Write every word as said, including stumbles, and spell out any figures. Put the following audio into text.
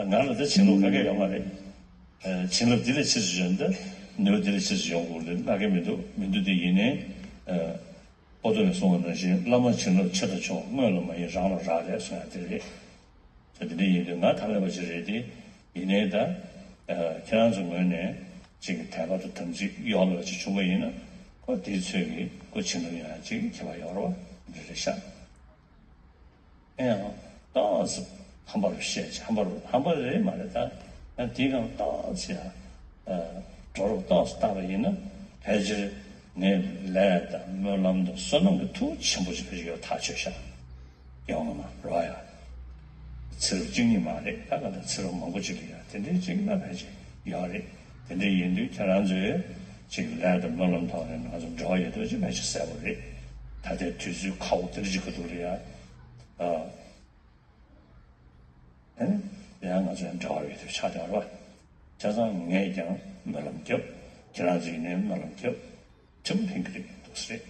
ང་ལ་ད་བྱིན་རླབས་ག་གེ་ཡོད་མ་རེད། ཨ། བྱིན་རླབས་འདི་ལས་ཆེ་ཙམ་ཡོད་འདི། ནུས་པ་འདི་ལས་ཆེ་ཙམ་ཡོང་དགོས་རེད་ལབ་མཁན་མི་འདུག་མི་འདུག་དེ་ཡིན་ནའི། ཨ། པོ་ཏོ་ནས་གསུངས་པ་ནང་བཞིན་བླ་མ་བྱིན་རླབས་ཆེ་དང་ཆུང་དངོས་ལ་མ་ཡིན་རང་ལ་རག་ལས་གསུང་ཡ་དེ་རེད། ད་དེ་འདྲ་ཡིན་དུས་ང་ཐ་མལ་པ་ཅིག་རེད་དེ། ཡིན་ནའི་ད། ཨ། ཁྱེད་རང་ཚོ་ངོས་ནས་ཅིག་དད་པ་དང་དམ་ཚིག་ཡོད་པ་ཅིག་བྱུང་པ་ཡིན་ན། ཁོ་དེའི་ཚོད་ཀྱིས་ཁོ་བྱིན་རླབས་ཡོང་ཡ་ཅིག་ཁྱད་པར་ཡོད་རེད་བ། འདི་རེད་ཤག་ཨེ་ཡང་ཏོག་ཙམ་ཧམ་པ་རུ་བཤད་ཅིག་ཧམ་པ་རུ་ཧམ་པ་རེད་མ་རེད་ད། ཡང་དེའི་སྒང་ཏོག་ཙམ་ཡང་། ཨ། འགྲོ་རོགས་ཏོག་ཙམ་བལྟས་པ་ཡིན་ན། ཕལ་ཆེར་ངས་ལས་དང་སྨོན་ལམ་དང་བསོད་ནམས་ཀྱི་མཐུ་ཆེན་པོ་ཅིག་ཕལ་ཆེར་ཡོད་ཐག་ཆོད་ཤག་ཡོང་ང་མ་རོ་ཡ། ཚེ་རབས་གཅིག་གཉིས་མ་རེད། ད་ག་ད་ཚེ་རབས་མང་པོ་ཅིག་ལ་ཡ་དེ་འདྲའི་ཅིག་ན་ཕལ་ཆེར་ཡོད་རེད། དེ་འདྲ་ཡིན་དུས་ཁྱེད་རང་ཚོས་ཅིག་ལས་དང་སྨོན་ལམ་ཐོག་ནས་ང་ཚོ་འབྲེལ་བ་ཡོད་དུས་ཅིག་ཕལ་ཆེར་གསལ་པོ་རེད། ད་ལྟའི་དུས་ཚོད་ཁག་པོ་དེ་འདྲ་ཅིག་གི་འདུག་ལ་ཡ། ཨ། ཨེ། ཡང་ང་ཚོ་ཡང་འབྲེལ་བ་ཡོད་དུས་ཆགས་བསྡད་པ་རེད་བ། བྱས་ཙང་ངས་ཀྱང་སྨོན་ལམ་རྒྱབ། ཁྱེད་རང་ཚོས་ནས་སྨོན་ལམ་རྒྱབ། ཁྲིམས་ལྷན་གྱི་རིགས་འདུག་ཟེར།